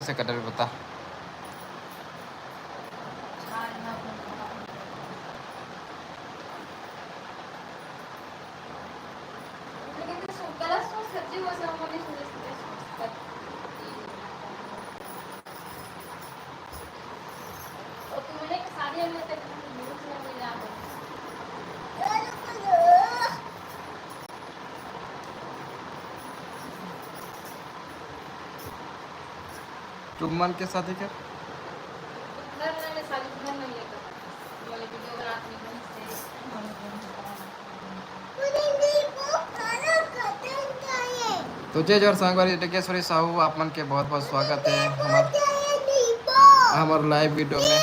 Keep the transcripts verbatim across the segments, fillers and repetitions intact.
से कटर भी बता। तुमन के साथ ही क्या? तो जय जोहार संगवारी, टिकेश्वरी साहू, आप मन के बहुत बहुत स्वागत है हमार, हमार लाइव वीडियो में।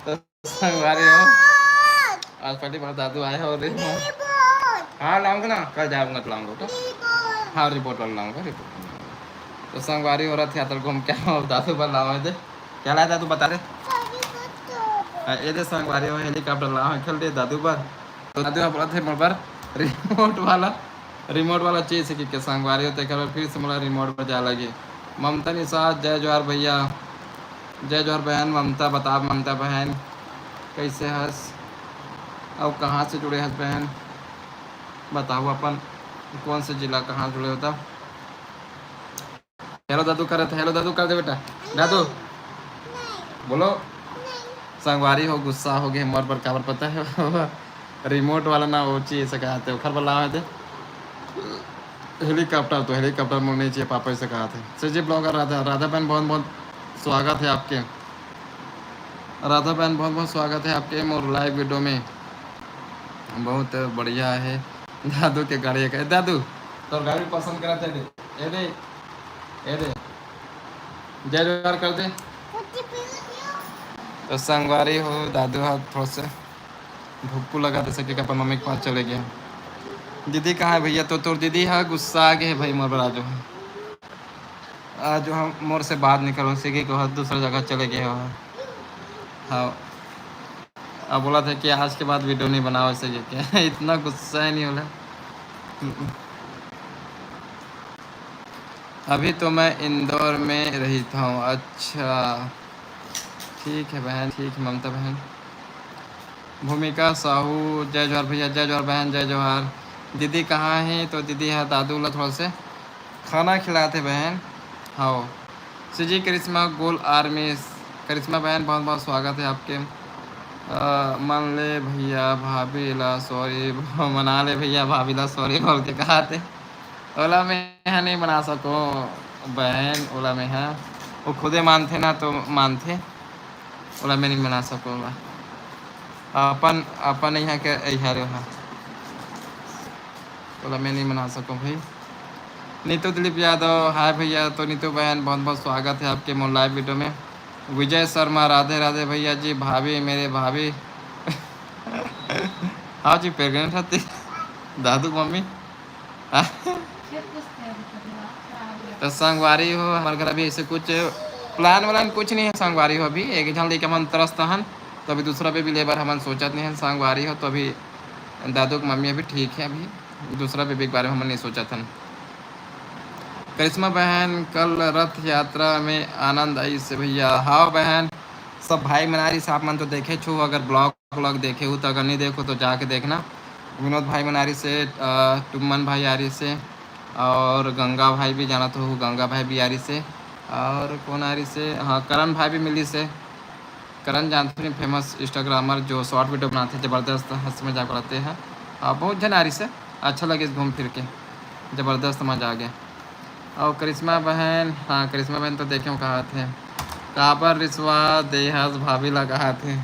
तो संगवारी हो, आज पहली बार दादू आए हो रे। हाँ, लाऊंगा ना, कल जाऊंगा तो लाऊंगा तो। हाँ, रिपोर्ट वाला लाऊंगा, रिपोर्ट। तो संगवारी हो, रथ यात्रा घूम के आओ, दादू बर लाओ दे। क्या लाया दादू, बता दे। हाँ, ये दे संगवारी हो, हेलीकॉप्टर लाओ, खेल दे दादू बर। तो दादू बोला थे मोर बर रिमोट वाला, रिमोट वाला चीज है कि के संगवारी हो, तेकर बर फिर से मोला रिमोट बर जाए लगे। ममता निषाद, जय जोहार भैया, जय जोहार बहन। ममता, बता ममता बहन, कैसे हस? अउ कहाँ से जुड़े हस बहन? बताओ अपन, कौन से जिला, कहाँ जुड़े हो तब? हेलो दादू करत, हेलो दादू कर दे बेटा। दादू बोलो। संगवारी हो, गुस्सा हो गए मोर पर, काबर पता है? रिमोट वाला ना, वो चाहिए से कहा थे, ओखर वाला है थे। हेलीकॉप्टर तो हेलीकॉप्टर मोर नहीं चाहिए, पापा से कहा थे। सर जी ब्लॉगर राधा, राधा बहन बहुत बहुत स्वागत है आपके। राधा बहन बहुत बहुत स्वागत है आपके मोर लाइव वीडियो में। बहुत बढ़िया है दादू के गाड़ी का। दादू तोर गाड़ी पसंद करत है दे। ए दे, ए दे, जय जोहार कर दे। तो संगवारी हो, दादू हा थोड़ा से भुक्कू लगा दे सके, अपन मम्मी के पास चले गए। दीदी कहाँ है भैया? तो तोर दीदी हा गुस्सा आ गए है भाई मोर बर। आज जो हम मोर से बात नहीं करो, सीखे को दूसरा जगह चले गए हो। हाँ, अब बोला था कि आज के बाद वीडियो नहीं बनाओ ऐसे करके। इतना गुस्सा ही नहीं होला। अभी तो मैं इंदौर में रहता हूँ। अच्छा, ठीक है बहन, ठीक है ममता बहन। भूमिका साहू, जय जोहार भैया, जय जोहार बहन, जय जोहार। दीदी कहाँ है? तो दीदी है दादू ला थोड़ा से खाना खिलाते बहन। हाँ, सीजी करिश्मा गोल आर्मी, करिश्मा बहन बहुत बहुत स्वागत है आपके। अ, मन ले भैया भाभी ला सॉरी, मना ले भैया भाभी ला सॉरी बोल के कहा थे। ओला मैं ह नहीं मना सको बहन, ओला मैं ह, वो खुदे मानथे ना तो मानथे, ओला मैं नहीं मना सको ओला। अपन, अपन यहाँ के यहाँ रे हा, ओला मैं नहीं मना सको भाई। नीतू दिलीप यादव, हाय भैया। तो नीतू बहन बहुत बहुत स्वागत है आपके मोर लाइव वीडियो में। विजय शर्मा, राधे राधे भैया जी। भाभी, मेरे भाभी। हाँ जी, प्रेग्नेंट रहती दादू मम्मी। तो संगवारी हो, हमारे घर अभी ऐसे कुछ प्लान व्लान कुछ नहीं है संगवारी हो। अभी एक झन लइका मन तरसत हन, तो अभी दूसरा बेबी लेबर हमन सोचत नहीं है संगवारी हो। तो अभी दादू के मम्मी अभी ठीक है, अभी दूसरा बेबी के बारे में हमन नहीं सोचत हन। करिश्मा बहन, कल रथ यात्रा में आनंद आई से भैया। हाँ बहन, सब भाई मन आ रही से, आप मन तो देखे छू, अगर ब्लॉग व्लॉग देखे हो तो, अगर नहीं देखो तो जाके देखना। विनोद भाई मन आ रही से, अ, टुम्मन भाई आ रही से, और गंगा भाई भी जाना तो हो, गंगा भाई भी आ रही से, और कौन आ रही से, हाँ, करण भाई भी मिली से। करण जानते हैं, फेमस इंस्टाग्रामर जो शॉर्ट वीडियो बनाते हैं, जबरदस्त हंसी मजाक बनाते हैं। और बहुत जन आ रही से, अच्छा लगे घूम फिर के, जबरदस्त मजा आ गया। और करिश्मा बहन, हाँ, करिश्मा बहन तो देखे हो कहा थे, काबर रिश्वा देहस भाभी ला कहा थे।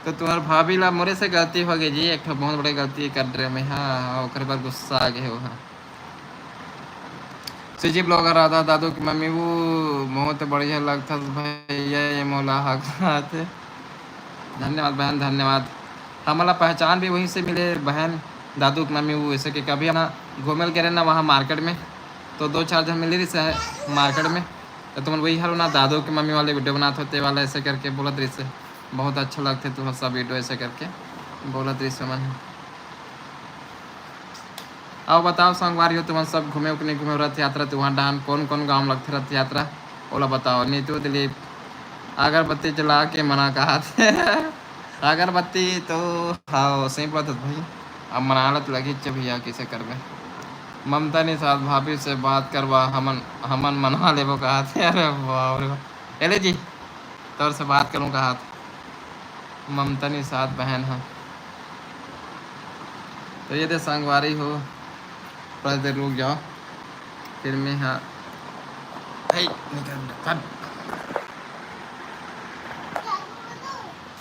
तो तुम्हार भाभी ला मोरे से गलती हो गई जी, एक ठो बहुत बड़ी गलती कर रहे मैं, हाँ, हाँ, ओकर बर गुस्सा आ गए हो, हाँ। सीजी ब्लॉगर राधा दादू की मम्मी, वो बहुत बढ़िया लगता भैया, ये मोला हा कहा थे। धन्यवाद बहन, धन्यवाद। हमला पहचान भी वहीं से मिले बहन, दादू के मम्मी वो ऐसे के कभी ना घूमे ल गे रहे ना वहाँ मार्केट में, तो दो चार जन मिले रही से मार्केट में, तो तुमन वही हलो ना दादू के मम्मी वाले वीडियो बनात होते वाला ऐसे करके बोलत रही से, बहुत अच्छा लगते तू सब वीडियो ऐसे करके बोलत रही से मन। अउ बताओ संगवारी हो, तुमन सब घूमे कि नहीं घूमे रथ यात्रा? तुहर डहान कौन कौन गांव लगथे रथ यात्रा, ओला बताओ। नीतू दिलीप अगरबत्ती जला के मना कहाथे। अगरबत्ती तो हाँ सही बोलत हस भाई, अब मना ल तो लगही च भैया, किसे करबे। ममता निषाद भाभी से बात करवा, हमन हमन मना लेबो कहाथे। अरे बाप रे बाप। एले जी, तोर से बात करूँ कहाथे ममता निषाद बहन ह। तो ये दे संगवारी हो, थोड़ा देर रुक जाओ, फिर मैं हाँ, हे, निकल, हट।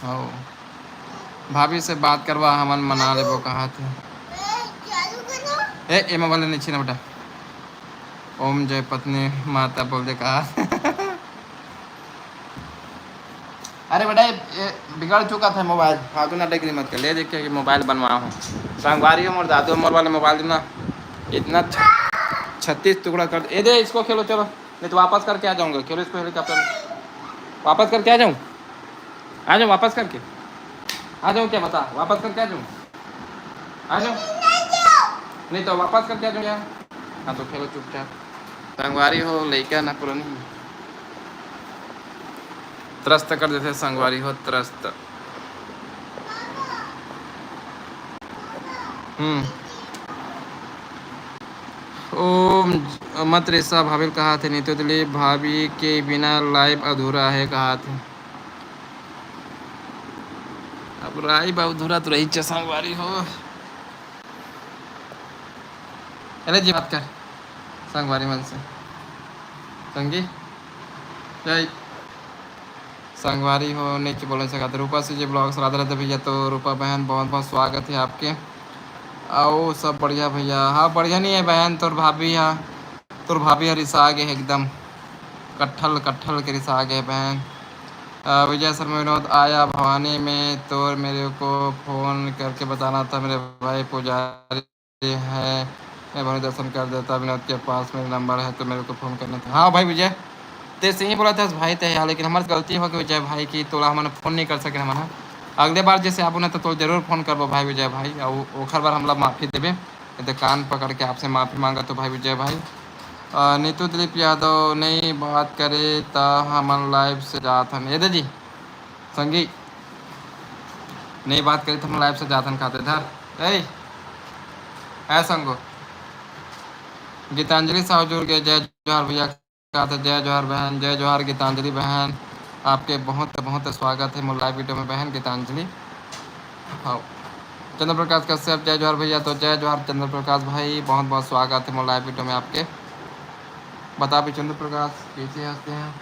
हो, भाभी से बात करवा, हमन मना लेबो कहाथे। ए, ए मोबाइल नहीं छीना बेटा। ओम जय पत्नी माता बोल दे कहा। अरे बेटा, ये, ये बिगड़ चुका था मोबाइल, फालतू ना डिग्री मत कर ले, देख के मोबाइल बनवाया हूँ। संगवारी हो, मोर दादू मोर वाले मोबाइल देना, इतना छ-, छत्तीस टुकड़ा कर दे। ए दे, इसको खेलो, चलो, नहीं तो वापस करके आ जाऊँगा। खेलो इसको, हेलीकॉप्टर वापस करके आ जाऊँ, आ जाऊँ वापस करके, आ जाऊँ क्या, बता, वापस करके आ जाऊँ, आ जाऊँ, नहीं तो वापस करके आ जाऊँ यार। हाँ तो खेलो चुपचाप। संगवारी हो, लइका ना पुरानी त्रस्त कर देथे संगवारी हो, त्रस्त। हम्म। ओम ज-, मत रेसा भाभी ल कहाथे, नीतू दिलीप भाभी के बिना लाइव अधूरा हे कहाथे। अब लाइव अधूरा तो रही च संगवारी हो। अरे जी बात कर संगवारी मन से। संगी, जय संगवारी हो, नहीं बोल सकत। रूपा सी जी ब्लॉग्स, राधे राधे भैया। तो रूपा बहन, बहुत बहुत स्वागत है आपके। आओ सब बढ़िया भैया। हाँ, बढ़िया नहीं है बहन, तोर भाभी हा, तोर भाभी हा रिसा गे है एकदम, कट्ठल कट्ठल के रिसा गे है बहन। अ, विजय शर्मा विनोद आया भवानी में, तो मेरे को फोन करके बताना था, मेरे भाई पुजारी है, मैं भवानी दर्शन कर देता। विनोद के पास मेरा नंबर है तो मेरे को फोन करना था। हाँ भाई विजय, ते सही बोला था भाई, ते यार, लेकिन हमारे गलती हो गई विजय भाई की, तोला हमन फोन नहीं कर सके हमन। अगले बार जैसे आबो ना तो तोला जरूर फोन करबो भाई विजय भाई, और ओखर बार हमला माफी देबे, नहीं तो कान पकड़ के आपसे माफी मांगा तो भाई विजय भाई। अ, नीतू दिलीप यादव नहीं बात करे त हमन लाइव से जात हन। ये दे जी संगी, नहीं बात करी तो हम लाइव से जाथन खाते धर। ए, ए संगो, गीतांजलि साहू जुड़ गए। जय जोहार भैया, कहाथे जय जोहार बहन, जय जोहार गीतांजलि बहन, आपके बहुत बहुत स्वागत है मोर लाइव वीडियो में बहन गीतांजलि। हाँ, चंद्र प्रकाश कश्यप जय जोहार भैया। तो जय जोहार चंद्र प्रकाश भाई, बहुत बहुत स्वागत है मोर लाइव वीडियो में आपके। बता भी चंद्र प्रकाश कैसे हंसते हैं।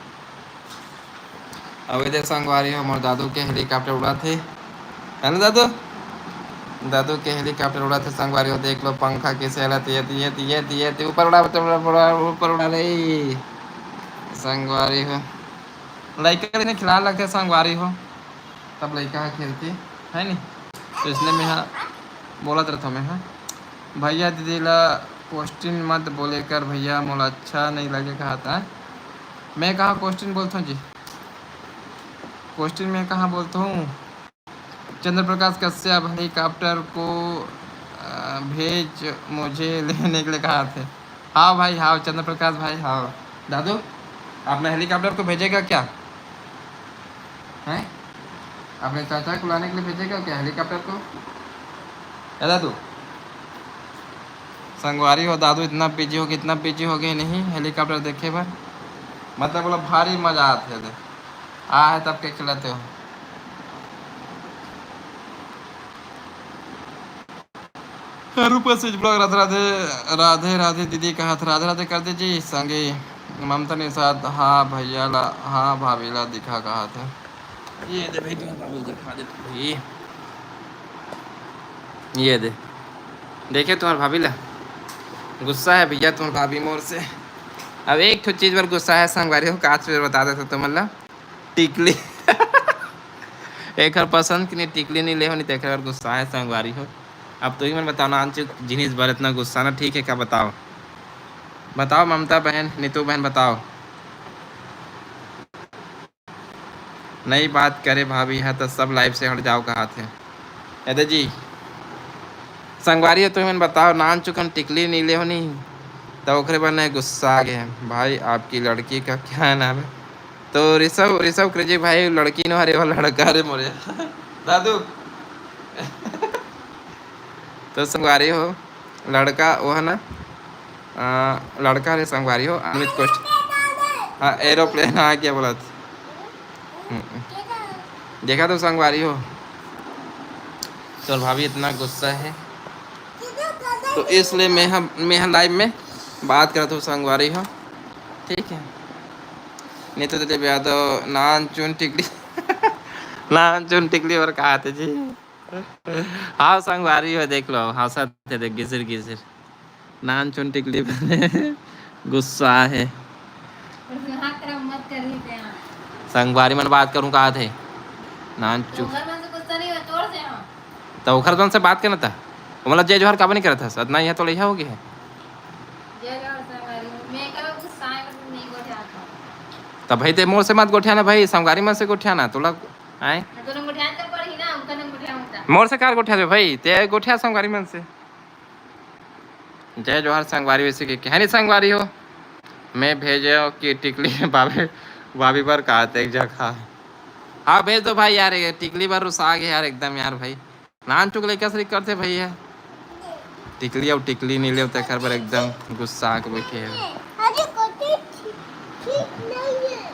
अब ये दे संगवारी हो, मोर दादू के हेलीकॉप्टर उड़ाथे। है ना दादू? दादू के हेलीकॉप्टर उड़ाथे संगवारी हो, देख लो पंखा कैसे हलत, ये, ये, ये, ये, ये ऊपर उड़ा, ऊपर उड़ा, ऊपर उड़ा, ऊपर उड़ा रे संगवारी हो। लइका के खिलाए लगथे संगवारी हो, तब लइका ह खेलथे, है नी? तो इसलिए मैं हा बोलत रहता मैं हा, भैया दीदी ला क्वेश्चन मत बोले कर भैया, मोला अच्छा नहीं लगे कहा था। मैं कहाँ क्वेश्चन बोलता हूँ जी? क्वेश्चन मैं कहाँ बोलता हूँ? चंद्र प्रकाश कश्यप हेलीकॉप्टर को, अ, भेज मुझे लेने के लिए कहा थे। हाँ भाई, हाँ, चंद्र प्रकाश भाई, हाँ। दादू, अपने हेलीकॉप्टर को भेजेगा क्या? हैं? अपने चाचा को लाने के लिए भेजेगा क्या हेलीकॉप्टर को? ए दादू, संगवारी हो, दादू इतना बिजी हो गए, इतना बिजी हो गए नहीं हेलीकॉप्टर देखे बर, मतलब बोला भारी मजा आथे दे। आ है तब के खिलाते हो। रूपा से ब्लॉग राधे राधे, राधे राधे दीदी कहत, राधे राधे कर दे जी संगे। ममता निषाद, हाँ भैया ला, हाँ भाभी ला दिखा कहत है। ये दे भाई, तुम्हार भाभी दिखा दे भाई। ये दे, देखे तुम्हार भाभी ला, गुस्सा है भैया तुम्हार भाभी मोर से। अब एक ठो चीज पर गुस्सा है संगवारी हो, काच पर बता देता तुमन ला, टिकली। एकर पसंद कि नहीं, टिकली नहीं ले हो, नहीं तो एकर गुस्सा है संगवारी हो। अब तुही मन बताओ ना, आन चीज जिनिस बर इतना गुस्सा ना ठीक है क्या? बताओ, बताओ ममता बहन, नीतू बहन, बताओ। नहीं बात करे भाभी है तो सब लाइव से हट जाओ कहा थे। ए दे जी, संगवारी हो, तुमन बताओ, नान चुकन टिकली नी ले हो नहीं, तो ओकरे बर नहीं गुस्सा आ गया है। भाई, आपकी लड़की का क्या नाम है? तो ऋषभ, ऋषभ क्रेजी भाई, लड़की नो हरे, वो लड़का रे मोरे। दादू। तो संगवारी हो, लड़का वो है ना, अ, लड़का रे संगवारी हो, अमित कोष्ट। हाँ, एरोप्लेन, हाँ, क्या बोला था? हम्म। देखा तो संगवारी हो, तो भाभी इतना गुस्सा है, तो इसलिए मैं हम, मैं हम लाइव में बात करत हूँ संगवारी हो, ठीक है? नहीं तो देते ब्याह तो नान चुन टिकली। नान चुन टिकली और कहा थे जी। हाँ संगवारी हो, देख लो, हंसत हे, देख, गिसिर गिसिर। नान चुन टिकली बने गुस्सा हे। संगवारी मन बात करूँ कहा थे। नान तो चुन। ओखर मन से गुस्सा नहीं हो, तोर से हो। तो ओखर मन से बात करना था। मतलब जय जोहार काबर नहीं करत हस? अतना यहाँ तो लइहा हो गया है। जय जोहार संगवारी। मैं कहा गुस्सा है, मतलब नहीं गोठियात हूँ। तब भाई ते मोर से मत गोठियाना भाई, संगवारी मन से गोठियाना। तोला आए? तो तुम गोठियान तो पड़ी ना, उनका नाम गोठिया होता। मोर से कार गोठिया दे भाई, ते गोठिया संगवारी मन से। जय जोहार संगवारी, वैसे के, के है नहीं संगवारी हो? मैं भेजे कि टिकली भाभी, भाभी बर कहा थे एक जगह। हाँ, भेज दो भाई यार, ये टिकली बर रुसा गए यार एकदम यार भाई। नान चुक लइका सरी करथे भैया। टिकली अउ टिकली नहीं लेव, तेकर बर एकदम गुस्सा के बैठे हे। अरे, कोती ठीक, ठीक नहीं है।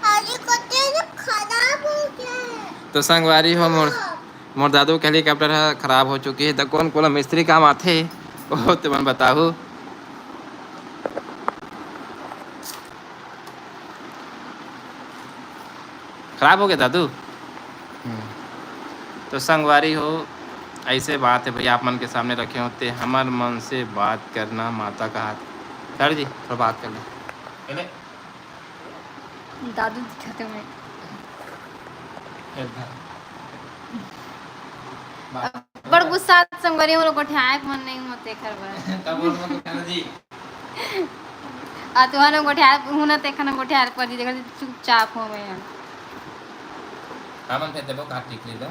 अरे, कोती तो खराब हो गया है। तो संगवारी हो मोर, खराब। मोर दादू के हेलीकॉप्टर ह खराब हो चुकी है, तो कौन कौन मिस्त्री काम आथे, वो तुमन बताहू। खराब हो गया दादू। हम्म। तो संगवारी हो, ऐसे बात है भैया, आप मन के सामने रखे होते, हमर मन से बात करना माता का हाथ। सर जी, थोड़ा बात कर ले। पहले दादू दिखाते हुए। इधर। बात। बड़ गुस्सा संगवारी हो, गोठियाए के मन नहीं होते कर बर। तब बोल मत कहना जी। आ तुहन गोठियार, हूँ ना तेखन गोठियार पर जी, देखत चुपचाप हो गए हैं। हमन फेर देबो का टिकली लो।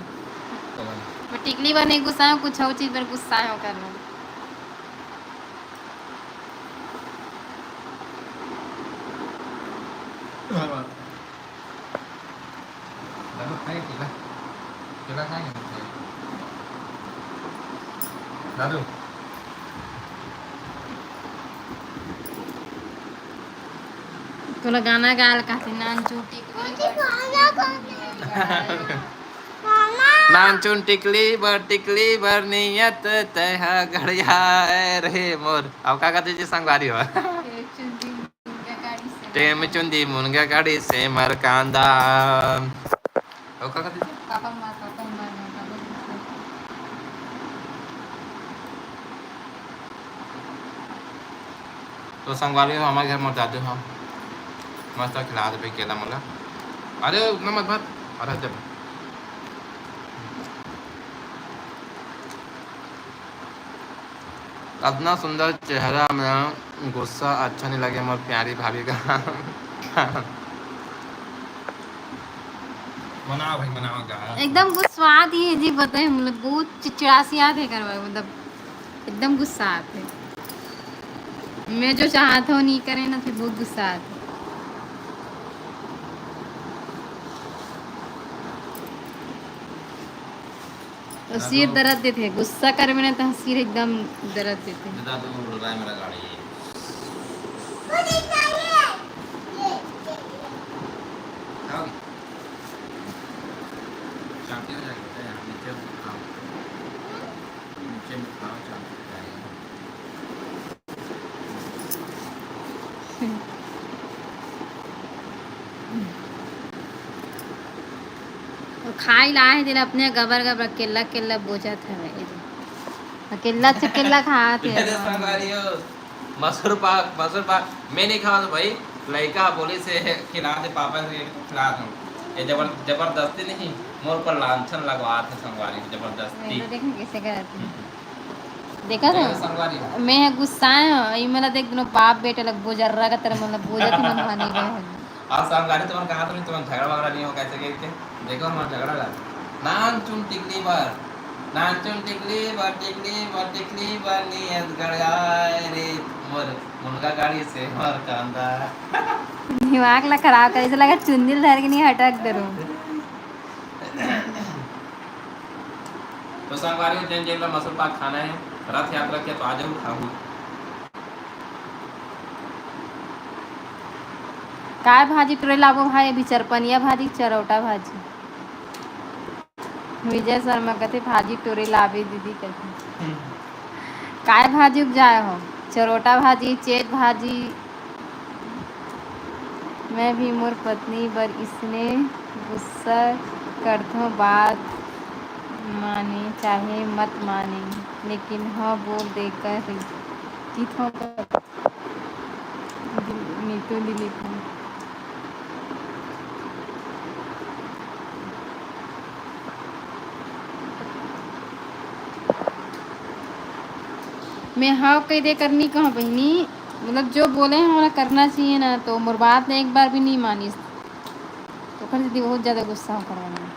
तो बन। मैं टिकली बर नहीं गुस्सा हूँ, कुछ और चीज पर गुस्सा हूँ कर लो। दादू खाए केला? केला खाए के नहीं खाए? दादू। तोला गाना गाल कहते, नान चुन टिकली। नान चुन टिकली बर, टिकली बर नियत तैहा गड़िया रे मोर। अब का कहते जी संगवारी हो? टेम चुंदी मुनगा काड़ी से मर कांदा। ओ, का कहते थे? पापा मार, पापा मार, पापा मार। तो संगवारी हो, हमारे घर में जाते हो, मस्त खिला दे भाई केला मोला। अरे, उतना मत भर, अरे जब अतना सुंदर चेहरा में गुस्सा अच्छा नहीं लगे मोर प्यारी भाभी का। मनाओ भाई, मनाओ का। एकदम गुस्सात ही है जी, बताए हम लोग बहुत चिड़चिड़ासियात है करवा, मतलब एकदम गुस्सा आते। मैं जो चाहता हूँ नहीं करे ना, फिर बहुत गुस्सा आते। तो सिर दर्द देथे, गुस्सा करबे ना तो सिर एकदम दर्द देथे। दादा, तो राय मेरा गाड़ी है। खाओगे? चांटी हो जाएगी बेटा, यहाँ नीचे खाओ। नीचे में खाओ, चांटी हो जाएगी। अउ खाई ला हे तेला अपने गबर गबर केला केला बोजत हवे। केला से केला खात हे। मेरे संगवारी हो, मसूर पाक, मसूर पाक मैं नहीं खावा तो भाई, लइका बोले से खिला दे पापा से खिला दो। ये जबर-, जबरदस्ती नहीं, मोर पर लांछन लगवा थे संगवारी, जबरदस्ती। मैं तो देख कैसे करत हे। देखा था? संगवारी। मैं गुस्सा है, ये मेरा देख दोनों बाप बेटे लग बोजर्रा का तरह मतलब बोजत ही मन मानी गए हैं। आज संगवारी तुम्हारे कहा तो नहीं, तुम्हारा झगड़ा वगड़ा नहीं हो कैसे करके? देखो हमारा झगड़ा लगा। नानचुन टिकली बर, नानचुन टिकली बर, टिकली बर, टिकली बर नियत गड़ाए रे, मोर मुनगा गाड़ी से मोर कांदा। दिमाग ला खराब करे, ऐसा लगा चुन्नी ल धर के नहीं हटक दे रहूं। तो संगवारी, जेन जेन ला मसूर पाक खाना है, रथ यात्रा के, तो आ जाओ, खाओ। काय भाजी टोरे लाबो भाई? अभी चरपनिया भाजी, चरौटा भाजी। विजय शर्मा कहते, "भाजी टोरे लाबे दीदी," कहते। काय भाजी उपजाए हो? चरौटा भाजी, चेत भाजी। मैं भी मोर पत्नी बर इसने गुस्सा करथों, बात माने चाहे मत माने, लेकिन हाँ बोल देकर ही जीतों। नीतू दीदी। मैं हाँ कह दे करनी कहूँ बहिनी, मतलब जो बोले हैं ओला करना चाहिए ना, तो मोर बात ने एक बार भी नहीं मानिस, तो ओकर दीदी बहुत ज्यादा गुस्सा हो करवाना।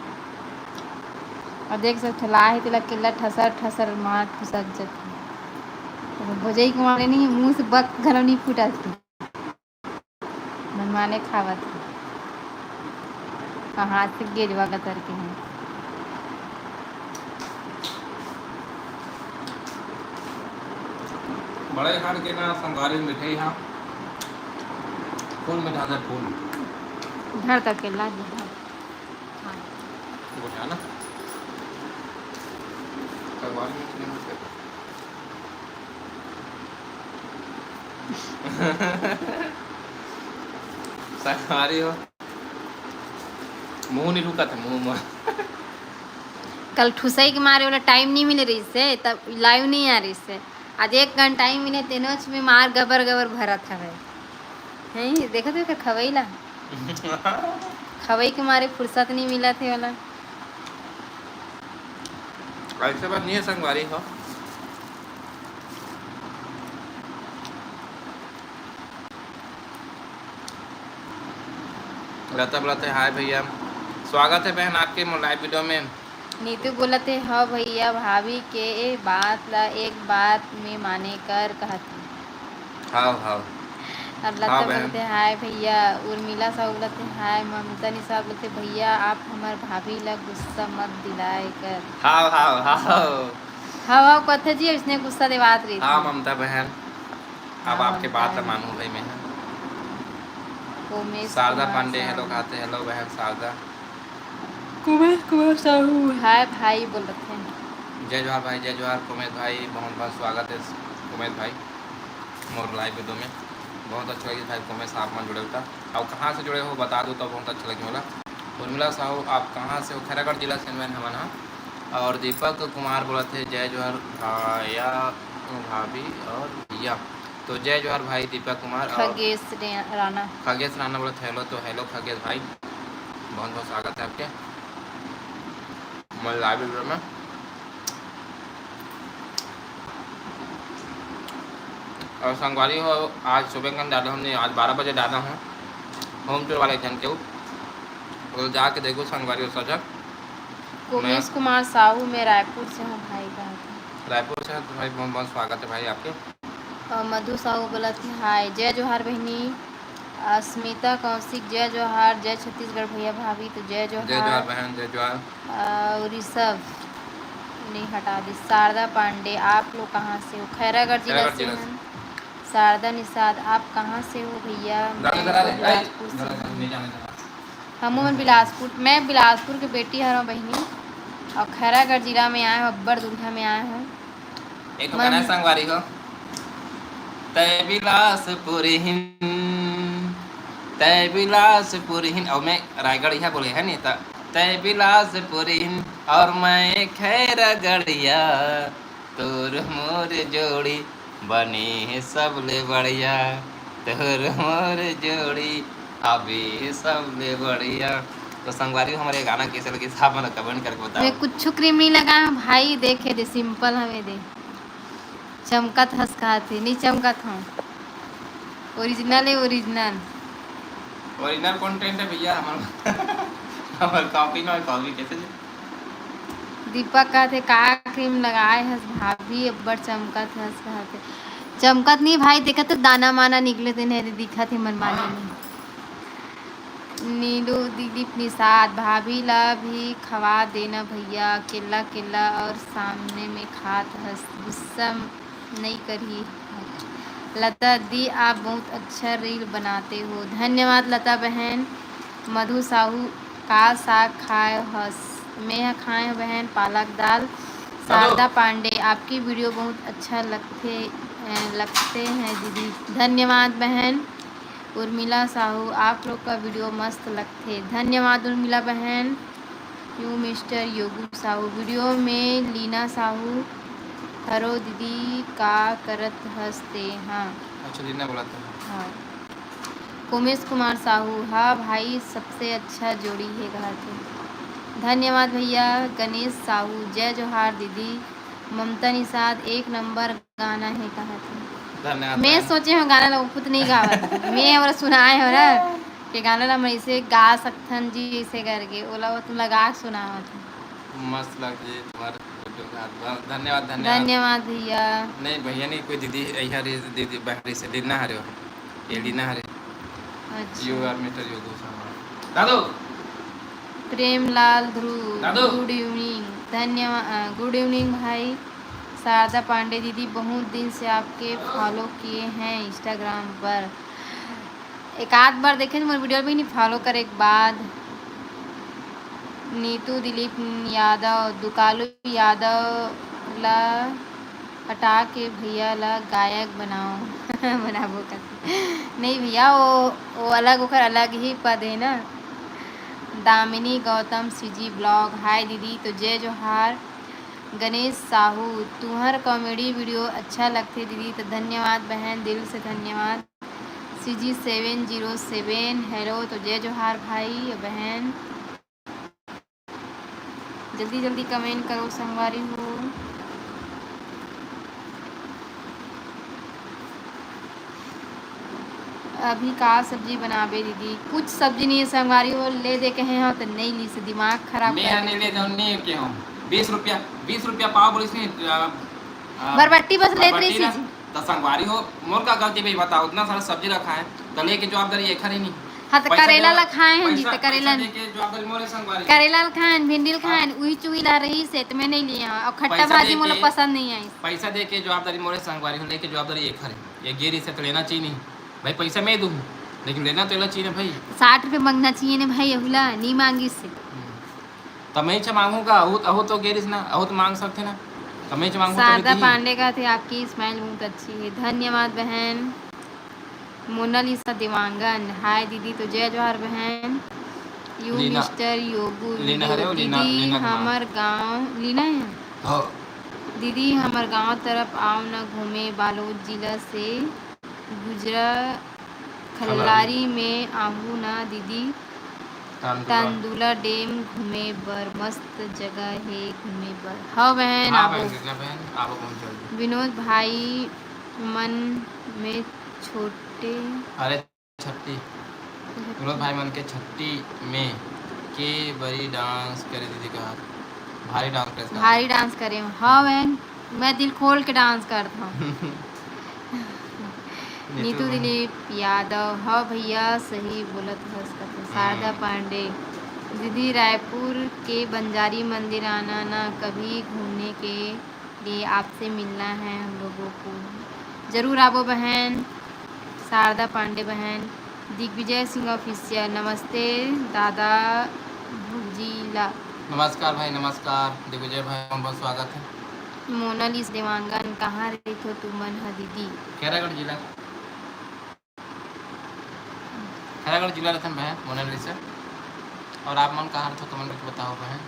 और देख सकते ला है तेला केला ठसर ठसर मार ठुसर जत। भोजई के मारे नहीं, मुंह से बक घलो नहीं फूटा थी। मनमाने खावत हे। कहाँ से गेजवा गतर के हे। बड़े घर के ना संगवारी मिठाई हा। फूल मिठा से फूल। धर तक के ला दे। हाँ। वो है ना? संगवारी मिठाई। संगवारी हो, मुंह नहीं रुका था, मुंह, मुंह। कल ठुसई के मारे वाला टाइम नहीं मिले रहिस हे, तब लाइव नहीं आ रहिस हे। आज एक घंटा टाइम मिले, तेनोच में मार गबर गबर भरत हवे। हैं, देखत हो एकर खवई ला? खवई के मारे फुर्सत नहीं मिलत हे वाला। ऐसे बात नहीं है संगवारी हो। लता बोलत हे, "हाय भैया, स्वागत है बहन आपके मो-, लाइव वीडियो में।" नीतू बोलत हे, "हव भैया, भाभी के ए बात ला एक बात में माने कर," कहत हे। हाव, हाव। और लता हाव, बहन। बोलत हे, "हाय भैया।" उर्मिला साहू बोलत हे, "हाय।" ममता निषाद बोलत हे, "भैया, आप हमर भाभी ला गुस्सा मत दिलाए कर।" हाव, हाव, हाव। हाव, हाव, कथे जी, इसने गुस्सा देवात रही हाँ, थी। ममता बहन, अब हाँ, आपके ममता बात ला बहन। मानू भाई मैं। उमेश शारदा कुमार पांडे, साहू। हेलो कहत हे, हेलो बहन शारदा। कुमार, कुमार साहू, हाय भाई बोलत हे। जय जोहार भाई, जय जोहार कुमेश भाई, बहुत बहुत स्वागत है कुमेश भाई मोर लाइव वीडियो में। बहुत अच्छा लगे भाई कुमेश आप मन जुड़े होता। और कहाँ से जुड़े हो बता दो तो बहुत अच्छा लगे होला। उर्मिला साहू आप कहाँ से हो? खैरागढ़ जिला से मैं हमन हा। और दीपक कुमार बोलत हे, "जय जोहार भैया, भाभी और भैया।" तो जय जोहार भाई दीपक कुमार और खगेश रे-, राणा। खगेश राणा बोलत हे, "हेलो।" तो हेलो खगेश भाई, बहुत बहुत स्वागत है आपके मोर लाइव वीडियो में। और संगवारी हो, आज सुबह कन डाला हमने, आज बारह बजे डाला हूँ होम टूर वाले जन के ऊ। तो जाके देखो संगवारी हो सजग। कुमेश मैं कुमार साहू, मैं रायपुर से हूँ भाई, कहा था। रायपुर से हो तो भाई बहुत बहुत स्वागत है भाई आपके। और मधु साहू बोलत हे, "हाय।" जय जोहार बहिनी। अस्मिता कौशिक, "जय जोहार, जय छत्तीसगढ़ भैया भाभी।" तो जय जोहार। जय जोहार बहन, जय जोहार। अ, ऋषभ, नहीं हटा दे। शारदा पांडे, "आप लोग कहाँ से हो?" खैरागढ़ जिला खैरागढ़ से जिला से। हैं। शारदा निषाद, "आप कहाँ से हो भैया?" मैं तो बिलासपुर से हूँ। हमू मन बिलासपुर, मैं बिलासपुर के बेटी हरव बहिनी, और खैरागढ़ जिला में आए हूँ, अब्बड़ दुरिहा में आए हूँ। एक तो मन- कहना संगवारी हो, "तय बिलासपुर हिन, तय बिलासपुर हिन", और मैं रायगढ़ यहाँ बोले है नहीं, तो "तय बिलासपुर हिन और मैं खैरागढ़िया, तोर मोर जोड़ी बने हे सबले बढ़िया, तोर मोर जोड़ी अबे सबले बढ़िया।" तो संगवारी हो, हमर ये गाना कैसे लगिस, आप मन comment करके बताओ। मैं कुछ क्रीम नहीं लगाए हूँ भाई, देखे दे, simple हवे दे, चमकत हस कहा थे, नहीं चमकत हूँ, original है, original। Original content है भैया, हमर, हमर copy ना copy कैसे जी? दीपक कहत हे, "का क्रीम लगाए हस भाभी, अब्बड़ चमकत हस," कहत हे। चमकत नहीं भाई, देखत तो दाना माना निकले तेन हे, दिखत हे मनमानी में। नीलू दिलीप निषाद, "भाभी ला भी खवा देना भैया, केला केला और सामने में खात हस, गुस्सा नई करही।" लता दी, "आप बहुत अच्छा रील बनाते हो।" धन्यवाद लता बहन। मधु साहू, "का साग खाए हस?" मैं ह खाए हव बहन पालक दाल। शारदा पांडे, "आपकी वीडियो बहुत अच्छा लगते, अ, लगते हैं दीदी।" धन्यवाद बहन। उर्मिला साहू, "आप लोग का वीडियो मस्त लगते।" धन्यवाद उर्मिला बहन। यू मिस्टर योगू साहू, वीडियो में लीना साहू, "हरो दीदी का करत हस ते?" हाँ। अच्छा, लीना बोला था। हाँ। कोमेश कुमार साहू, "हाँ भाई, सबसे अच्छा जोड़ी हे," कहा थे। धन्यवाद भैया। गणेश साहू, "जय जोहार दीदी।" ममता निषाद, "एक नंबर गाना हे," कहा थे। धन्यवाद मैं बहन। सोचे हव गाना ला खुद नहीं गावत। मैं और सुनाए हो ना कि गाना ला हम ऐसे गा सकथन जी, ऐसे करके ओला वो तुम लगा के सुनावत हो। मस्त लग जी तुम्हारे वीडियो का। धन्यवाद, धन्यवाद। धन्यवाद भैया। नहीं भैया नहीं, कोई दीदी यहाँ रही, दीदी बहन रही से लीना हरे हो, ये लीना हरे। अच्छा। You are mister Yogu Sharma. दादू। प्रेमलाल ध्रुव, दादू। Good evening. धन्यवाद, अ, गुड इवनिंग भाई। शारदा पांडे दीदी, बहुत दिन से आपके फॉलो किए हैं इंस्टाग्राम पर। एक आध बार देखे मोर वीडियो भी नहीं फॉलो करे के बाद। नीतू दिलीप यादव, दुकालू यादव ला हटा के भैया ला गायक बनाओ। बनाबो करके। नहीं भैया, वो, वो अलग, ओकर अलग ही पद है ना। दामिनी गौतम सीजी ब्लॉग, हाय दीदी, तो जय जोहार। गणेश साहू, तुहर कॉमेडी वीडियो अच्छा लगथे दीदी, तो धन्यवाद बहन, दिल से धन्यवाद। CG seven zero seven, hello, तो जय जोहार भाई बहन। जल्दी जल्दी कमेंट करो संगवारी हो। अभी का सब्जी बनाबे दीदी? कुछ सब्जी नहीं है संगवारी हो, ले दे कहे हो तो नहीं ली से दिमाग खराब मैं कर नहीं ले जाऊँ, नहीं के हूँ। बीस रुपया, बीस रुपया पाव बोलिस नहीं, अ, अ, बरबट्टी बस लेत रही बरबट्टी ना। सी जी। तो संगवारी हो, मोर का गलती भाई बताओ, उतना सारा सब्जी रखा है, तो लेके जवाबदारी एक ही नहीं। हाँ, तो पैसा करेला दे-, ला खाए हैं जी, पैसा, तो करेला पैसा नहीं। दे के जवाबदारी मोरे संगवारी। करेला ला खाए हैं, भिंडी ला खाए हैं, हाँ। उही चुई ला रही से, तो मैं नहीं लिए हैं। और खट्टा पैसा भाजी दे मोला के, पसंद नहीं आई। पैसा दे के जवाबदारी मोरे संगवारी हो, लेके जवाबदारी एक हरे। ये गिरी से तो लेना चाहिए नहीं। भाई, पैसा मैं दूँ, लेकिन लेना तो एला चाहिए ना भाई। साठ रुपये मांगना चाहिए ना भाई, अहुला नहीं मांगी से। हम्म। त मैं छ मांगू का, अहू, अहू तो गिरिस ना, अहू तो मांग सकथे ना। त मैं छ मांगू तभी शारदा दी। पांडे का थे, आपकी स्माइल बहुत अच्छी है। धन्यवाद बहन। मोनालिसा देवांगन, हाय दीदी, तो जय जोहार बहन। You Leena, mister Yogu Leena video, हरे हो, लीना, दीदी लीना कुमार। हमर गांव, लीना है? हाँ। दीदी हमर गांव तरफ आओ न घूमे, बालोद जिला से गुजरा खल्लारी। खल्लारी में आहू न दीदी। तांदुला। तांदुला डैम घूमे बर मस्त जगह हे घूमे बर। हाँ बहन, हाँ आबो। बहन, कृष्णा बहन, आबो बहुत जल्दी। विनोद भाई मन में छोटे। अरे छट्टी। विनोद भाई मन के छट्टी में के बरी डांस करे दीदी का। भारी डांस करे इसका। भारी डांस करे हो। हाँ बहन, मैं दिल खोल के डांस करता हूँ। नीतू नीतू बहन। दिलीप यादव, हाँ भैया, सही बोलत हस कथे। शारदा हम्म। पांडे, दीदी, रायपुर के बंजारी मंदिर आना ना, कभी घूमने के लिए आपसे मिलना है हम लोगों को। जरूर आबो बहन, शारदा पांडे बहन। दिग्विजय सिंह ऑफिशियल, नमस्ते दादा भुजीला। नमस्कार भाई, नमस्कार दिग्विजय भाई, बहुत बहुत स्वागत है। मोनालिस देवांगन, कहाँ रहिथो तुमन ह दीदी? खैरागढ़ जिला। खैरागढ़ जिला रतन बहन, मोनालिसा। और आप मन कहाँ रहिथो, comment करके बताओ बहन।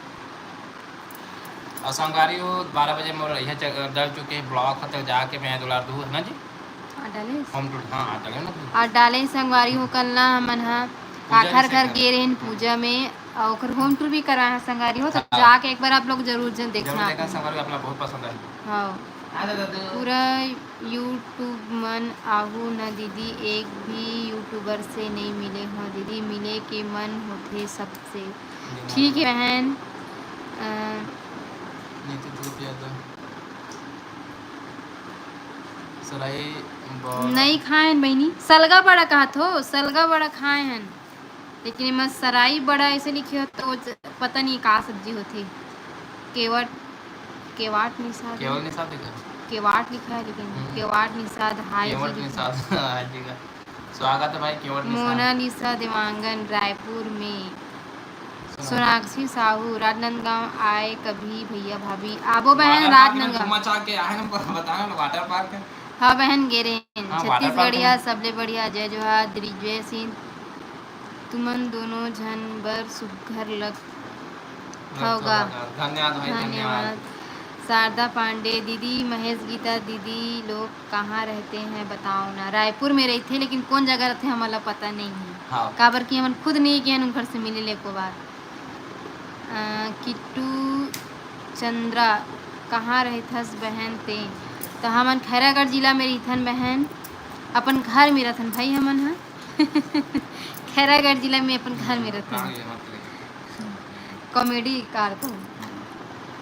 और संगवारी हो, बारह बजे मोर रहिया चल, डल चुके हैं, ब्लॉक खतक जाके मैं दुलार दू, है ना जी? हाँ, डाले। Home tour, हाँ, हाँ, डाले ना। और डाले संगवारी हो, कल ना हमन ह पूजा काखर में घर से गे रहेन पूजा में, और ओकर home tour भी करा है संगवारी हो, तो हाँ। जाके एक बार आप लोग जरूर जन जरूर देखना। देखना संगवारी, आप लोग बहुत पसंद आए। हाँ। हाँ, दादा, दादा। पूरा YouTube मन आहू न दीदी, एक भी YouTuber से नहीं मिले हो दीदी, मिले के मन होथे सबसे। ठीक है बहन, अ, नीति तुलसिया तो सराई बड़ा। नहीं खाए हन बहिनी, सलगा बड़ा कहा थो, सलगा बड़ा खाए हन, लेकिन एमा सराई बड़ा ऐसे लिखे हो तो ज-, पता नहीं का सब्जी होथे। केवट, केवाट निषाद, केवल निषाद है क्या? केवाट लिखा है, लेकिन हम्म। केवाट निषाद, हाय केवट जी। निषाद, हाय जी का। स्वागत है भाई, केवट निषाद। मोनालिसा देवांगन, रायपुर में। सोनाक्षी साहू, राजनांदगांव आए कभी भैया भाभी। आबो बहन, वाटर पार्क में राजनांदगांव। घूमा चाह के आए ना, बताना ना, वाटर पार्क है। हाँ बहन, गे रेहेन। हाँ, वाटर पार्क छत्तीसगढ़िया, में। सबले बढ़िया, जय जोहार, दिग्विजय सिंह। तुमन दोनों झन बर सुग्घर लग हव गा। धन्यवाद भाई, धन्यवाद। धन्यवाद। शारदा पांडे, दीदी, महेश गीता दीदी लोग कहाँ रहते हैं, बताओ ना। रायपुर में रहिथे, लेकिन कौन जगह रहथे, हमन ला पता नहीं है। हाँ। काबर कि हमन खुद नहीं गए उनकर से मिले ले एको बार। अ, किट्टू चंद्रा, कहाँ रहथस बहन ते? तो हमन खैरागढ़ जिला में रहिथन बहन, अपन घर में रहथन भाई हमन ह। खैरागढ़ जिला में अपन घर में रहथन। कॉमेडी करथन।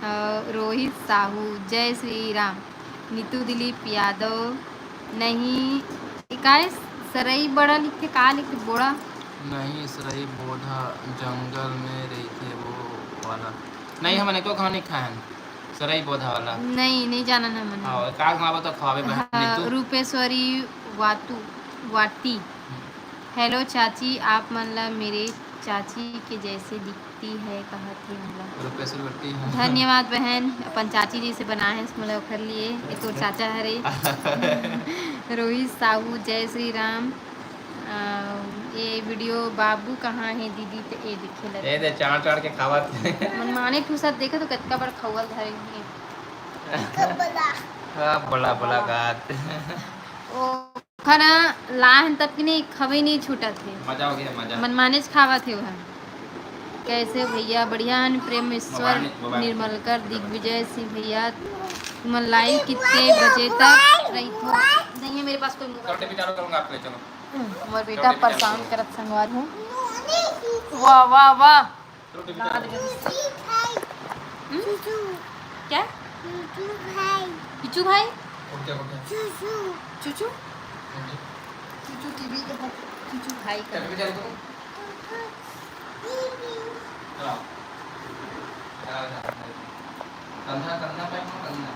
अ, रोहित साहू, जय श्री राम। नीतू दिलीप यादव, नहीं, ए काय सरई बड़ा लिखथे, का लिखथे, बोड़ा? नहीं, सरई बोधा जंगल में रहिथे वो वाला। नहीं, हमन एको घाव नहीं खाए हन, सरई बोधा वाला। नहीं, नहीं जानन हमन। हाँ, एक आध घाव तो खवाबे बहन हाँ, नीतू। रूपेश्वरी वातू, वाटी। हम्म। हेलो चाची, आप मन ला मेरे चाची के जैसे दिखती है, कहत हे मोला। प्रोफेसर बट्टी है। धन्यवाद बहन, अपन चाची जी से बनाए है, मोला ओखर लिए, ये तो चाचा हरे। रोहित साहू, जय श्री राम। अ, ये वीडियो बाबू कहाँ है दीदी, ते ये दिखे लगे। ये दे चाड़ चाड़ के खावत। मन माने ठूसत देखे तो कतका बड़ खौल धरे हुए। हाँ, बोला, बोला बात। ओ खाना लाहन तब कि नहीं, खवे नहीं छूटत हे। मजा हो गया, मजा। मनमानेच खावत हे वह। कैसे भैया? बढ़िया हन। प्रेमेश्वर निर्मलकर, दिग्विजय सिंह भैया, तुमन लाइव कितने बजे तक रहिथो? नहीं है मेरे पास कोई मोबाइल। चलो, टीवी चालू करूंगा आपके लिए, चलो। हम्म, मोर बेटा परेशान करत संगवारी हो। वाह, वाह, वाह। चलो, टीवी चालू करो। हम्म? क्या? चूचू भाई। चूचू भाई? ओके, ओके। चूचू। चूचू? ओके। चूचू टीवी देखो, चूचू भाई का। चलो, टीवी चालू करो। चलाओ। चलाओ, चलाओ। कंधा, कंधा पे अपना कंधा।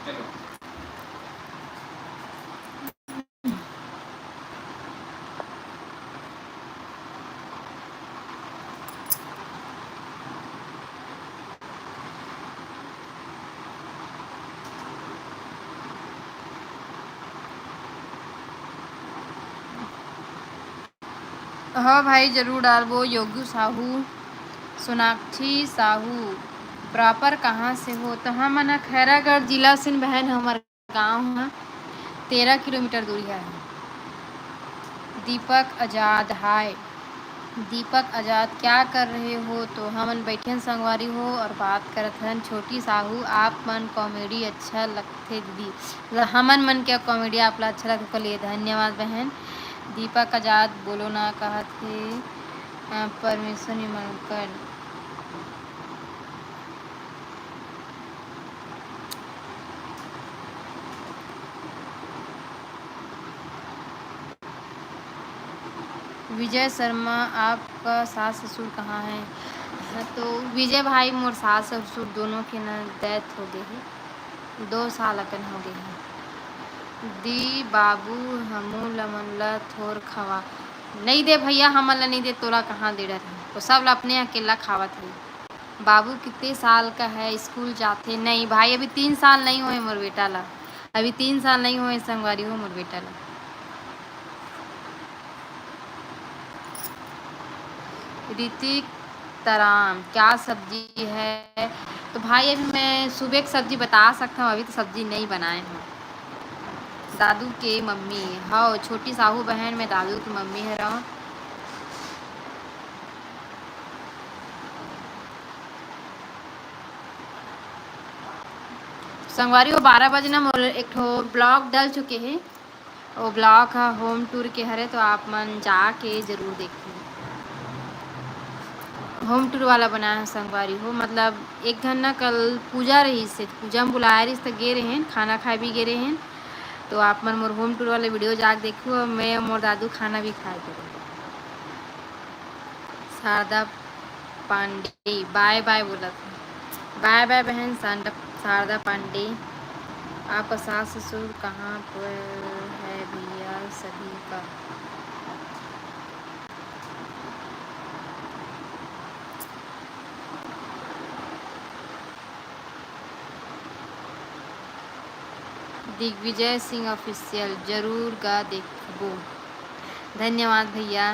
चलो। हाँ भाई, जरूर डालबो। योगू साहू, सोनाक्षी साहू, प्रॉपर कहाँ से हो? तो हमन ह खैरागढ़ जिला से बहन, हमर गांव ह तेरह किलोमीटर दूरिहा हे। दीपक आजाद, हाय। दीपक आजाद, क्या कर रहे हो? तो हमन बइठे हन संगवारी हो और बात करत हन। छोटी साहू, आप मन कॉमेडी अच्छा लगथे दीदी। मतलब हमन मन के कॉमेडी आप ला अच्छा लगथे, ओकर लिए धन्यवाद बहन। दीपक आजाद, बोलो ना, कहत हे, अ, परमेश्वर निमलकर। विजय शर्मा, आपका सास ससुर कहाँ है? हाँ, तो विजय भाई, मोर सास ससुर दोनों के ना death हो गए है, दो साल अकन हो गए है। दी बाबू, हमू लमन ला थोर खवा। नहीं दे भैया, हमन ला नहीं दे, तोला कहाँ दे डर है? तो सब ला अपने अकेला खावत है। बाबू कितने साल का है, स्कूल जाथे? नहीं भाई, अभी तीन साल नहीं होए मोर बेटा ला, अभी तीन साल नहीं होए संगवारी हो मोर बेटा ला। ऋतिक तराम, क्या सब्जी है? तो भाई अभी मैं सुबह की सब्जी बता सकता हूँ, अभी तो सब्जी नहीं बनाए हूँ। दादू के मम्मी, हाँ छोटी साहू बहन, मैं दादू की मम्मी हरव। संगवारी हो, बारह बजे ना मोर एक ठो vlog डल चुके हे, वो vlog ह home tour के हरे, तो आप मन जाके जरूर देखिए। होम टूर वाला बनाए हन संगवारी हो, मतलब एक घंटा कल पूजा रहिस हे, पूजा में बुलाए रहिस त गे रहेन, खाना खाए भी गे रहेन। तो आप मन मोर होम टूर वाला वीडियो जाके देखहू, मैं मोर दादू खाना भी खाए गे रहेन। शारदा पांडे बाय बाय बोलत हे। बाय बाय बहन शारदा, शारदा पांडे। आपका सास ससुर कहाँ पर है भैया सभी का? दिग्विजय सिंह ऑफिशियल जरूर गा देखबो। धन्यवाद भैया।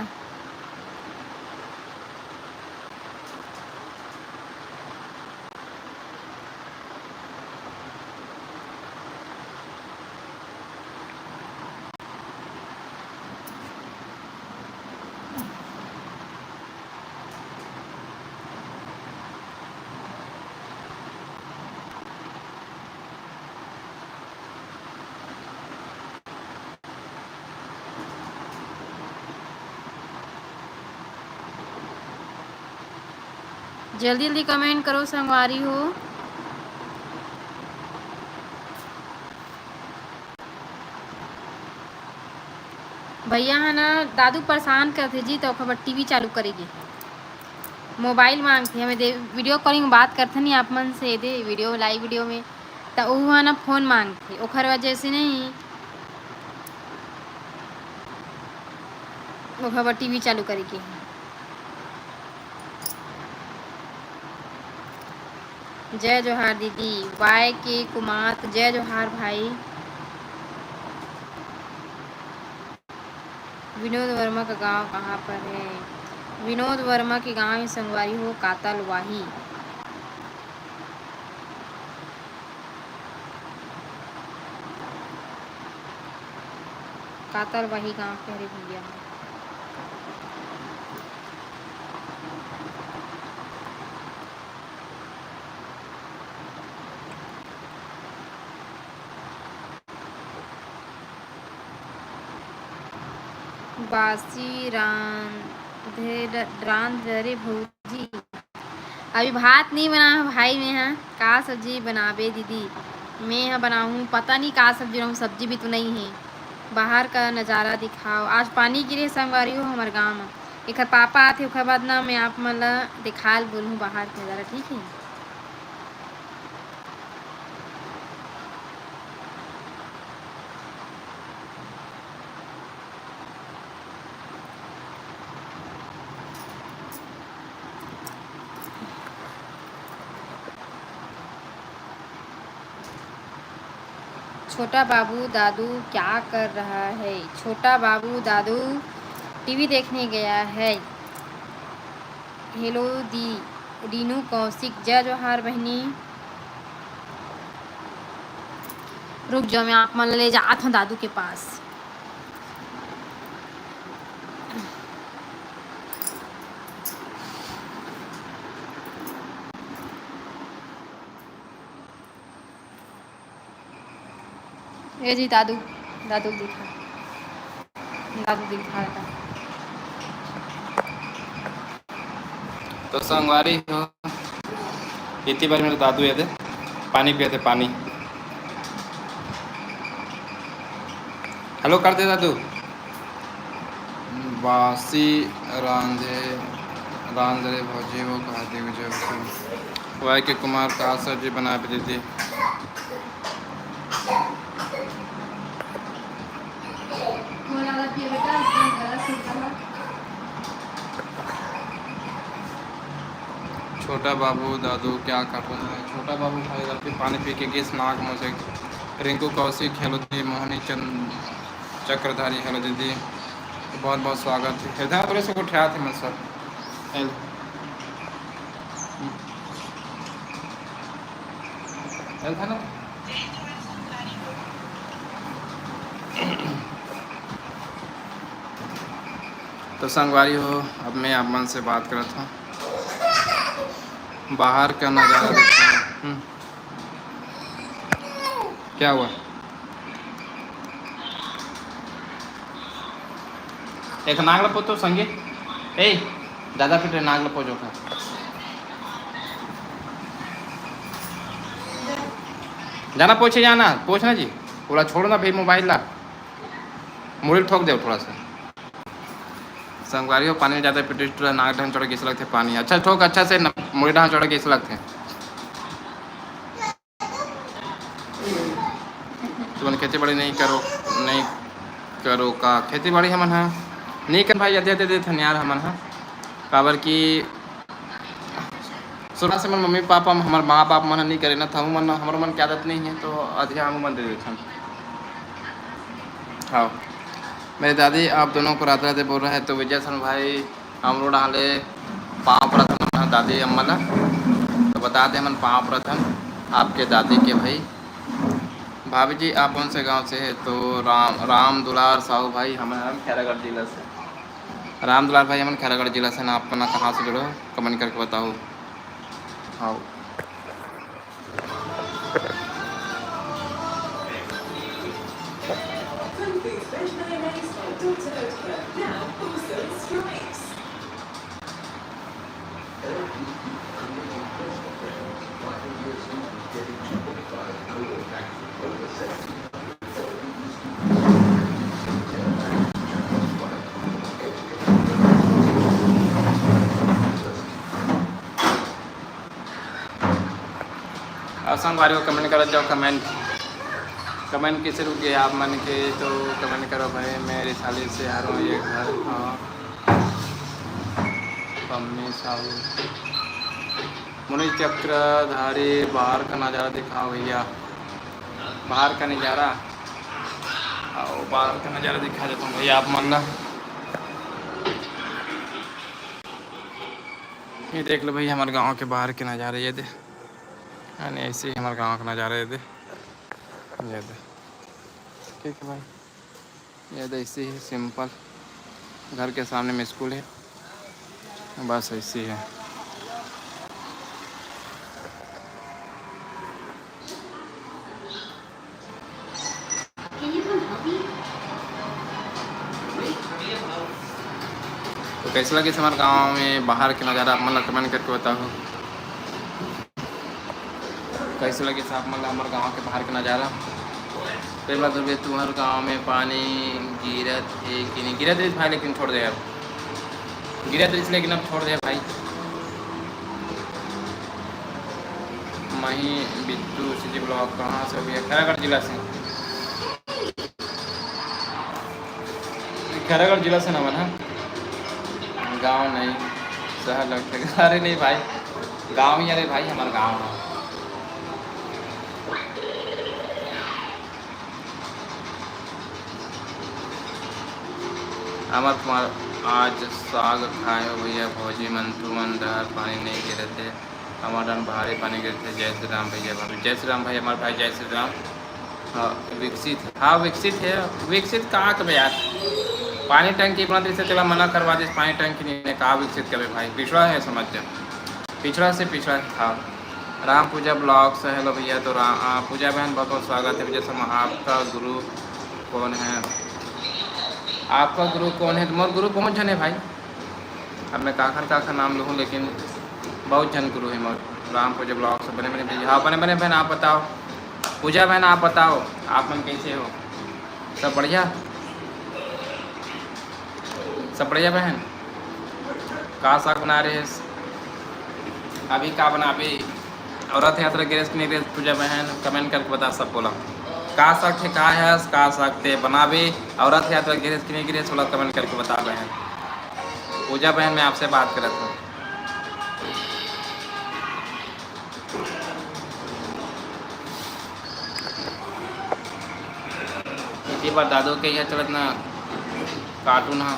जल्दी जल्दी कमेंट करो संगवारी हो। भैया ह ना दादू परेशान करथे जी, त ओखर बर टीवी चालू करे गे। मोबाइल मांगथे, हमें दे, वीडियो कॉलिंग बात करथे नहीं आप मन से, दे वीडियो, लाइव वीडियो में, त ऊ ह ना फोन मांगथे, ओखर वजह से नहीं ओखर बर टीवी चालू करे के। जय जोहार दीदी, वाई के कुमार, जय जोहार भाई। विनोद वर्मा का गांव कहाँ पर है? विनोद वर्मा के गांव में संगवारी हो कातलवाही। कातलवाही गांव के हरे भैया। बासी रांधे, रांध डरे भौजी। अभी भात नहीं बना है भाई, मैं हा का सब्जी बनाबे दीदी? मैं हा बनाहूँ, पता नहीं का सब्जी बनाहूँ, सब्जी भी तो नहीं है। बाहर का नज़ारा दिखाओ। आज पानी गिरे संगवारी हो हमर गांव में। एकर पापा आथे, ओकर बाद ना मैं आप मन ला दिखाल बोलहूँ बाहर के नज़ारा, ठीक है? छोटा बाबू दादू क्या कर रहा है? छोटा बाबू दादू टीवी देखने गया है। हेलो दी रीनू कौशिक, जय जोहार बहनी। रुक जाओ, मैं आप मन ले जात हूँ दादू के पास। ए जी दादू, दादू दिखा, दादू दिखा बेटा। तो संगवारी हो, इतनी बार मेरे दादू ये दे पानी पिए थे, पानी। हेलो कर दे दादू। बासी रांधे, रांध रे भौजी वो कहा दी मुझे। वाई के कुमार का सब्जी बना भी दीदी। छोटा बाबू दादू क्या कर रहा है? छोटा बाबू भाई रात के पानी पी के गिस नाक मुझे। रिंकू कौशिक हेलो दी, मोहनी चंद चक्रधारी हेलो दीदी, बहुत बहुत स्वागत है। इधर थोड़े से उठा थे मन सब। हेल। हेल था ना? तो संगवारी हो, अब मैं आप मन से बात करत हूँ। बाहर का नज़ारा देखो। हम्म। क्या हुआ? एक नाग लपो तो संगे। ए, दादा पिटे नाग लपो जो का। जाना पोछे, जाना पोछना जी। बोला, "छोड़ो ना भाई मोबाइल ला, मुड़ी ठोक दे थोड़ा सा।" संगवारी हो, पानी में जादा पिटी टूरा नाक ढंग चढ़ के लगथे पानी। अच्छा ठोक, अच्छा से न, मुड़ी ढंग चढ़ के लगथे। तुमन खेती बाड़ी नहीं करो, नहीं करो का? खेती बाड़ी हमन ह नहीं कर भाई, आधे आधे देथन यार हमन ह, काबर कि शुरू से हमर मम्मी पापा, हमर माँ बाप मन ह नहीं करे ना, त हमर मन के आदत नहीं है, तो अधिया हम मन दे देथन। हाँ, मेरे दादी आप दोनों को राधे राधे बोल रहा है, तो विजय सन भाई हमरो डाले पाँव परत हन दादी अम्मा ला, तो बता दे हमन पाँव परत हन आपके दादी के भाई। भाभी जी, आप कौन से गांव से है? तो राम, राम दुलार साहू भाई, हमन खैरागढ़ जिला से। राम दुलार भाई, हमन खैरागढ़ जिला से ना। आप अपना कहाँ से जुड़े हो, कमेंट करके बताओ। हाँ। अउ संगवारी हो, कमेंट करत जाओ, कमेंट, कमेंट किसे रुक गए आप मन के, तो कमेंट करो भाई। मैं रिसाली से हरों, ये घर, हाँ, पम्मी साहू, मुनि चक्रधारी, बाहर का नज़ारा दिखाओ भैया, बाहर का नज़ारा, आओ बाहर का नज़ारा दिखा देता हूँ भैया आप मन ला। ये देख लो भाई, हमारे गांव के बाहर के नज़ारे ये दे, यानी ऐसे ही हमारे गांव का नज़ारा ये दे, ये दे, ठीक है भाई, ये दे ऐसे ही सिंपल, घर के सामने में स्कूल है, बस ऐसे ही है। तो कैसे लगे हमारे गांव में बाहर के नज़ारा, आप मन ला कमेंट करके बताओ। कैसे लगे आप मन ला हमारे गांव के बाहर के नज़ारा? प्रेमला दुबे, तुम्हारे गांव में पानी गिरत है कि नहीं? गिरत है भाई, लेकिन छोड़ दे यार, गिरत है, लेकिन अब छोड़ दे भाई। मही बिट्टू, सीजी ब्लॉक, कहाँ से हो भैया? खैरागढ़ जिला से। खैरागढ़ जिला से ना बना, गांव नहीं, शहर लगथे। अरे नहीं भाई, गांव ही, अरे भाई, हमारा गांव है। अमर कुमार, आज साग खाए हो भैया? भौजी मन तुमन डहर पानी नहीं गिरत हे, हमर डहर भारी पानी गिरत हे। जय श्री राम भैया भाभी। जय श्री राम भाई, हमारे भाई, जय श्री राम। हाँ, विकसित है। हाँ, विकसित है। विकसित कहाँ के बे यार? पानी टंकी बनत रहिसे, तेला मना करवा दिस, पानी टंकी नहीं है, कहाँ विकसित के बे भाई? पिछड़ा है, समझ जा, पिछड़ा से पिछड़ा है। हाँ, राम पूजा ब्लॉग्स, हेलो भैया। तो राम, आ, पूजा बहन, बहुत बहुत स्वागत है। विजय शर्मा, आपका गुरु कौन है? आपका गुरु कौन है? तो मोर गुरु बहुत जन है भाई, अब मैं काखर काखर नाम लूँ, लेकिन बहुत जन गुरु है मोर। राम पूजा ब्लॉग से बने बने भैया। हाँ, बने बने बहन, आप बताओ। पूजा बहन, आप बताओ, आप मन कैसे हो? सब बढ़िया? सब बढ़िया बहन? का साग बना रहे हैं? अभी का बनाबे? औरत यात्रा गिरेस कि नहीं गिरेस? पूजा बहन, कमेंट करके बता, सब बोला। का साग थे, का है, का साग थे बनाबे? औरत यात्रा गिरेस कि नहीं गिरेस? बोला, कमेंट करके बता बहन। पूजा बहन, मैं आपसे बात करत हूँ। इतनी बार दादू के यहाँ चलत ना कार्टून हा,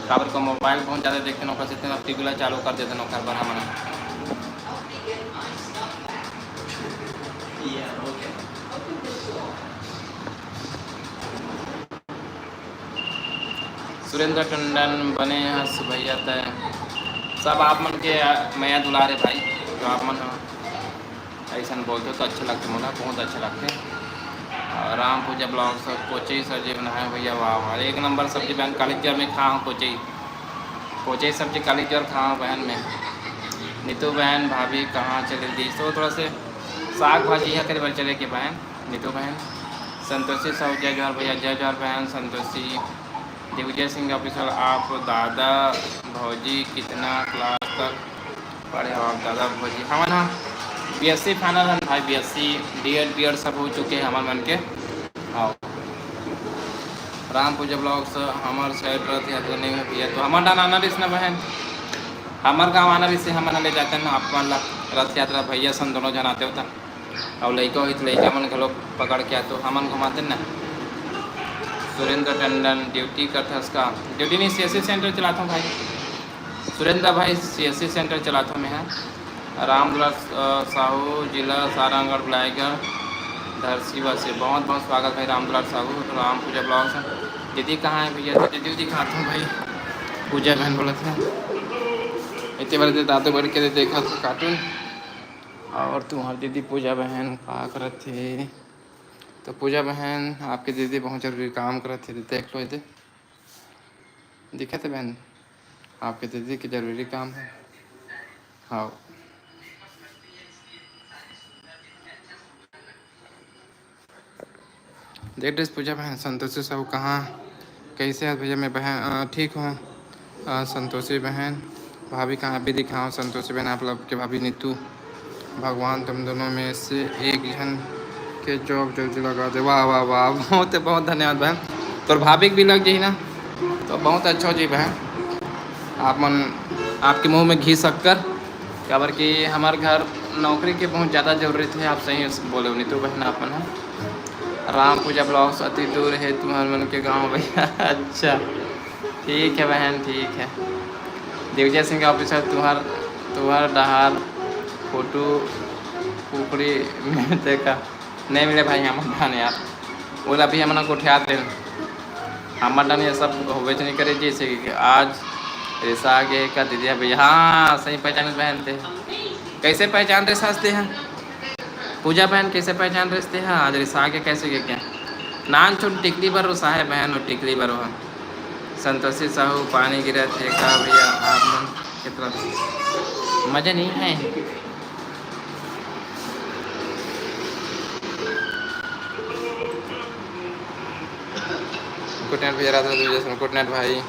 काबर को मोबाइल बहुत ज़्यादा देखते ना, ओकर से तेना टीवी ला चालू कर देते ना, ओकर बर हमन। सुरेंद्र टंडन, बने हस भैया तय। सब आप मन के मया दुलार है भाई, जो आप मन ह ऐसन बोलते हो तो अच्छा लगता, मोला बहुत अच्छा लगता है। और राम पूजा ब्लॉग सर, कोचई सर जी बनाए भैया, वाह वाह, एक नंबर सब्जी बहन, काली जर में खा हूँ कोचई, कोचई सब्जी काली जर खा हूँ बहन में। नीतू बहन, भाभी कहाँ चले दी? तो थोड़ा से साग भाजी इहाँ करे बर चले के बहन, नीतू बहन। संतोषी साहू, जय जोहार भैया, जय जोहार बहन संतोषी। दिग्विजय सिंह ऑफिशियल, आप दादा भौजी कितना क्लास तक पढ़े हो आप दादा भौजी? हमन ह B S C final हन भाई, B S C, D Ed, B Ed सब हो चुके हैं हमन मन के। हाँ। राम पूजा ब्लॉग्स, हमर साइड रथ यात्रा नहीं है भैया, तो हमर डान आना रिस ना बहन, हमर गाँव आना रिस, हमन ले जाते ना आप मन ला रथ यात्रा, भैया सन दोनों जन आते होता, और लइका होई तो लइका मन घलो पकड़ के आते, हमन घुमाते ना। सुरेंद्र टंडन, ड्यूटी करथस का? ड्यूटी नहीं, C S C सेंटर चलाता हूँ भाई। सुरेंद्र भाई, C S C सेंटर चलाता हूँ मैं, हाँ। रामदुलार, अ, साहू, जिला सारंगढ़, बुलाएगा धरसीवा से। बहुत बहुत स्वागत भाई रामदुलार साहू, राम पूजा ब्लॉग्स। दीदी कहाँ है भैया? तो दीदी दिखाता हूँ भाई, पूजा बहन बोला था। इतने बड़े दादू बढ़ के देखा था कार्टून। और तुम्हार दीदी पूजा बहन का करत थे? तो पूजा बहन, आपके दीदी बहुत जरूरी काम करत थे, देख लो इधर। दिखत हे बहन, आपके दीदी के जरूरी काम है। हाँ। देख ड्रेस पूजा बहन, संतोषी साहू कहाँ, कैसे है भैया? मैं बहन, अ, ठीक हूँ। अ, संतोषी बहन, भाभी कहाँ? अभी दिखाओ संतोषी बहन, आप लोग के भाभी नीतू। भगवान तुम दोनों में से एक जन के जॉब जल्दी लगा दे। वाह, वाह, वाह, बहुत, बहुत धन्यवाद बहन। तोर भाभी के भी लग जाही ना, तो बहुत अच्छा हो जाही बहन। आप मन, आपके मुंह में घी शक्कर, काबर कि हमार घर नौकरी के बहुत ज़्यादा जरूरत है। आप सही बोले हो नीतू बहन, आप मन ह। राम पूजा ब्लॉग्स अति दूर है तुम्हार मन के गाँव भैया। अच्छा, ठीक है बहन, ठीक है। दिग्विजय सिंह ऑफिशियल, तुहर, तुहर डहार फोटो कुकरी में देखा नहीं मिले भाई, हमर डान यार। ओला भी हमन गोठिया देन। हमर डान ये सब होबे नहीं करे, जैसे कि आज रिसा गे का दीदी भैया। हाँ, सही पहचान बहन ते। कैसे पहचान रे सास ते हैं? पूजा बहन कैसे पहचान रहे थे? हाँ, आज रिसा के कैसे के क्या? नान चुन टिकली बर रोसा है बहन, वो टिकली बर हो। संतोषी साहू, पानी गिरा थे का भैया? आप मन कितना मजा नहीं है? गुड नाइट भैया, रात रात भैया, गुड नाइट भाई।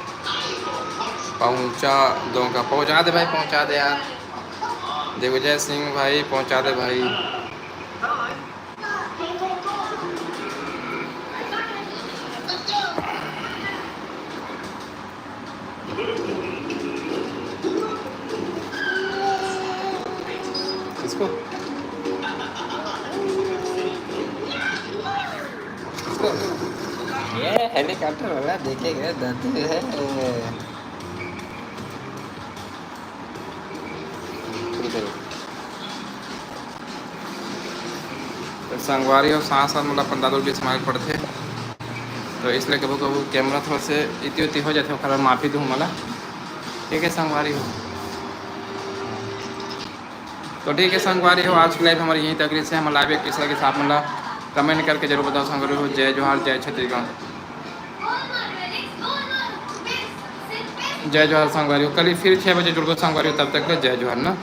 पहुँचा दो का, पहुँचा दे भाई, पहुँचा दे यार। दिग्विजय सिंह भाई, पहुँचा दे भाई। इसको, इसको। ये हेलीकॉप्टर वाला देखे गए, दर्द है। तो संगवारी हो, साथ साथ मोला अपन दादू भी संभाले पड़थे, तो इसलिए कभू कभू कैमरा थोड़ा से इति उति हो जाथे, ओकर माफी दूँ मोला। ठीक है संगवारी हो, तो ठीक है संगवारी हो, आज की लाइव हमारी यहीं तक। जैसे हम लाइव एक दूसरे के साथ, मतलब, कमेंट करके जरूर बताओ संगवारी हो। जय जोहार, जय छत्तीसगढ़। जय जोहार संगवारी हो, कल फिर छः बजे जुड़बो संगवारी हो, तब तक के जय जोहार ना।